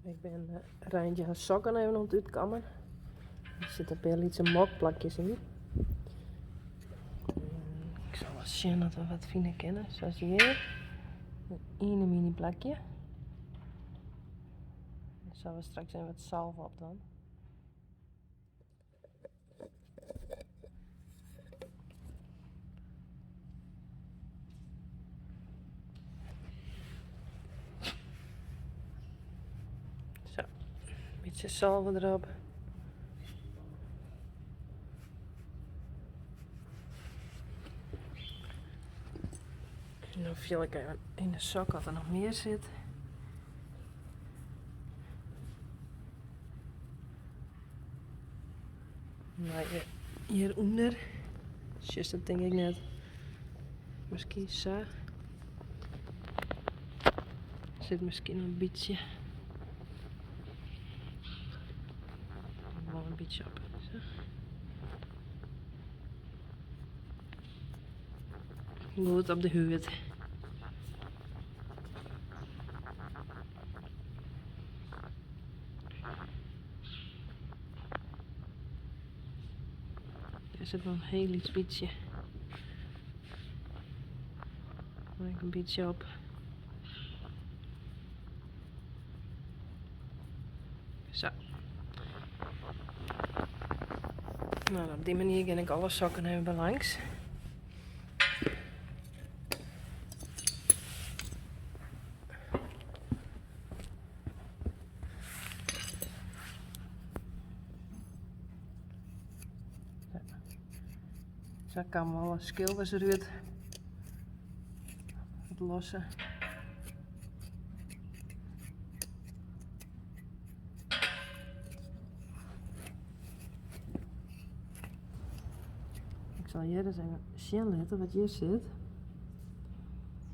Ik bin Reintje har sokken even oan it útkammen. Der sitte in pear lytse mokplakjes yn. Ik sil wol sjen oft we wat fine kinne. Sa as hjir. In iene miny plakje. Dêr sille we straks even wat salve op dwaan. Zo, een beetje salve erop. En dan fiel ik even yn de sok oft der noch mear sit. Nei hjirûnder sjochst dat tink ik net. Miskien sa. Sit miskien in bytsje. Wol in bytsje op. Sa. Goed op de hûd. Dêr sit noch in hiel lyts bytsje. Ek in bytsje op. Sa. No, op dy manier gean ik alle sokken even bylangs. Sa kamen alle skilfers derút. It losse. Ik sil hjir ris even sjen litte wat hjir sit.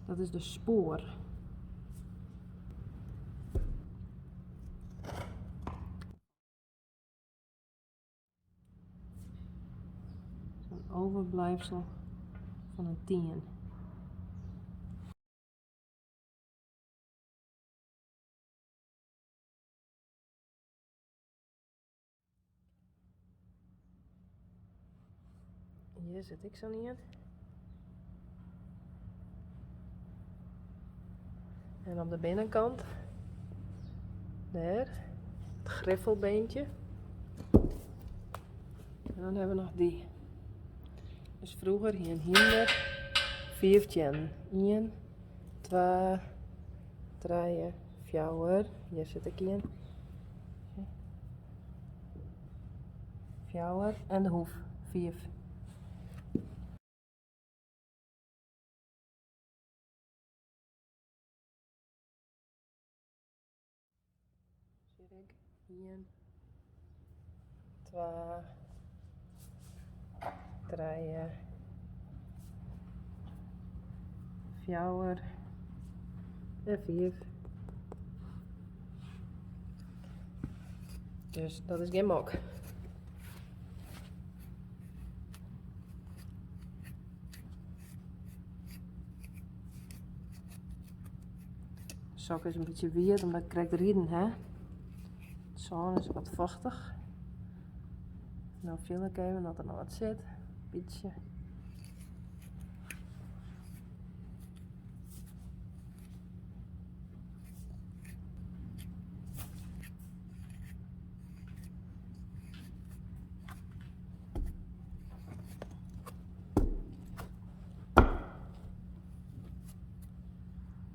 Dat is de spoar. Zo'n overblijfsel fan in tean. Hjir sit ek sa'n ien. En op de binnenkant, dêr, it griffelbeentje. En dan hawwe we noch dy. Dus froeger hie in hynder fiif teannen. Ien, twa, trije, fjouwer. Hjir sit ek ien. Fjouwer en de hoef, fiif. Sjoch ik. Ien, twa, trije, fjouwer en fiif. Dus dat is gjin mok. De sok is in bytsje wiet omdat ik krekt riden ha. It sân is wat fochtich. No fiel ik even oft der noch wat sit. Bytsje.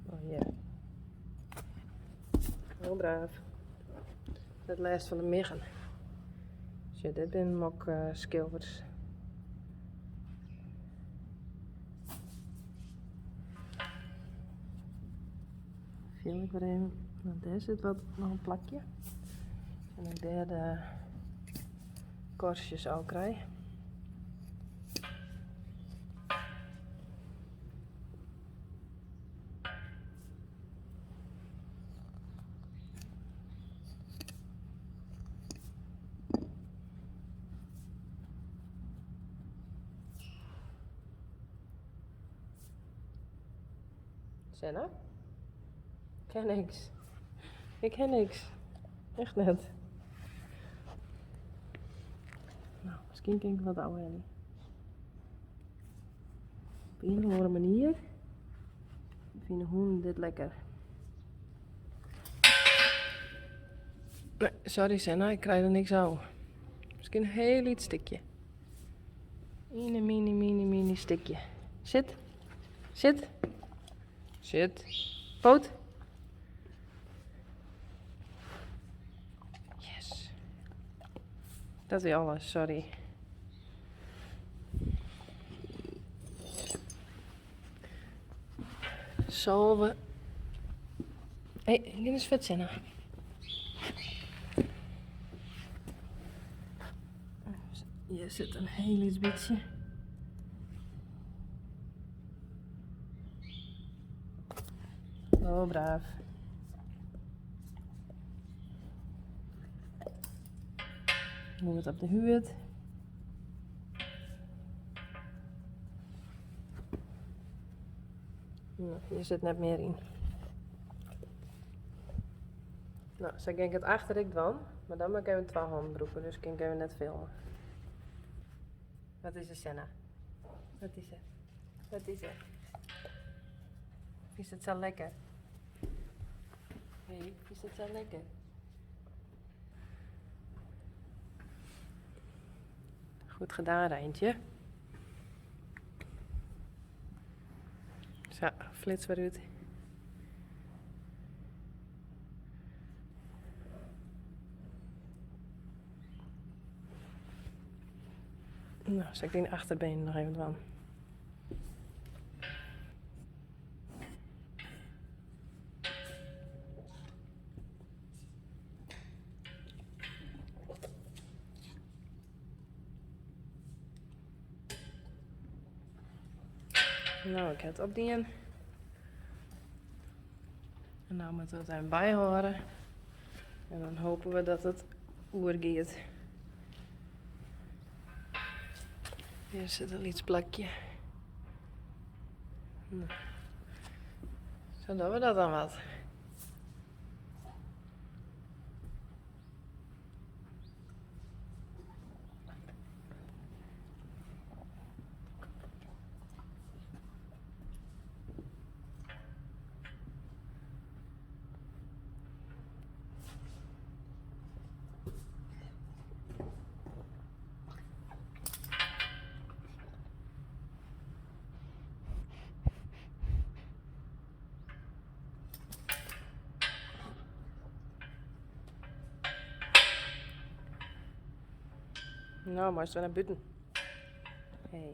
Oh ja. Hiel braaf. It lêst fan de miggen. Sjoch, dit binne mokskilfers. Fiel ik wer even. No, dêr sit wat noch in plakje. En ik dêr de korstjes ôf krij. Senna? Ik ha niks. Ik ha niks. Echt net. No, miskien kin ik wat ôfhelje. Op ien of oare manier fine hûnen dit lekker. Nee, sorry Senna, ik krij der niks ôf. Miskien in hiel lyts stikje. Ine mini mini mini stikje. Sit. Sit. Sit. Poot. Yes. Dat wie alles, sorry. Salve. Hé, gean ris fuort Senna. Hjir sit in hiel lyts bytsje. Oh, braaf. Goed op de hûd. No, hjir sit net mear yn. No, sa gean ik it achter ek dwaan, mar dan moat ik even twa hannen brûke, dus kin ik even net filme. Wat is der, Senna? Wat is der? Wat is der? Fynst it sa lekker? Hé, fynst it sa lekker? Goed gedaan, Reintje. Sa, flits wer út. No, sil ik dyn achterbenen noch even dwaan. No, ik ha it opdien. En no moatte we it even byhâlde. En dan hoopje we dat it oergiet. Hjir sit in lyts plakje. No. Sa dogge we dat dan wat. No, meist wer nei bûten. Hey.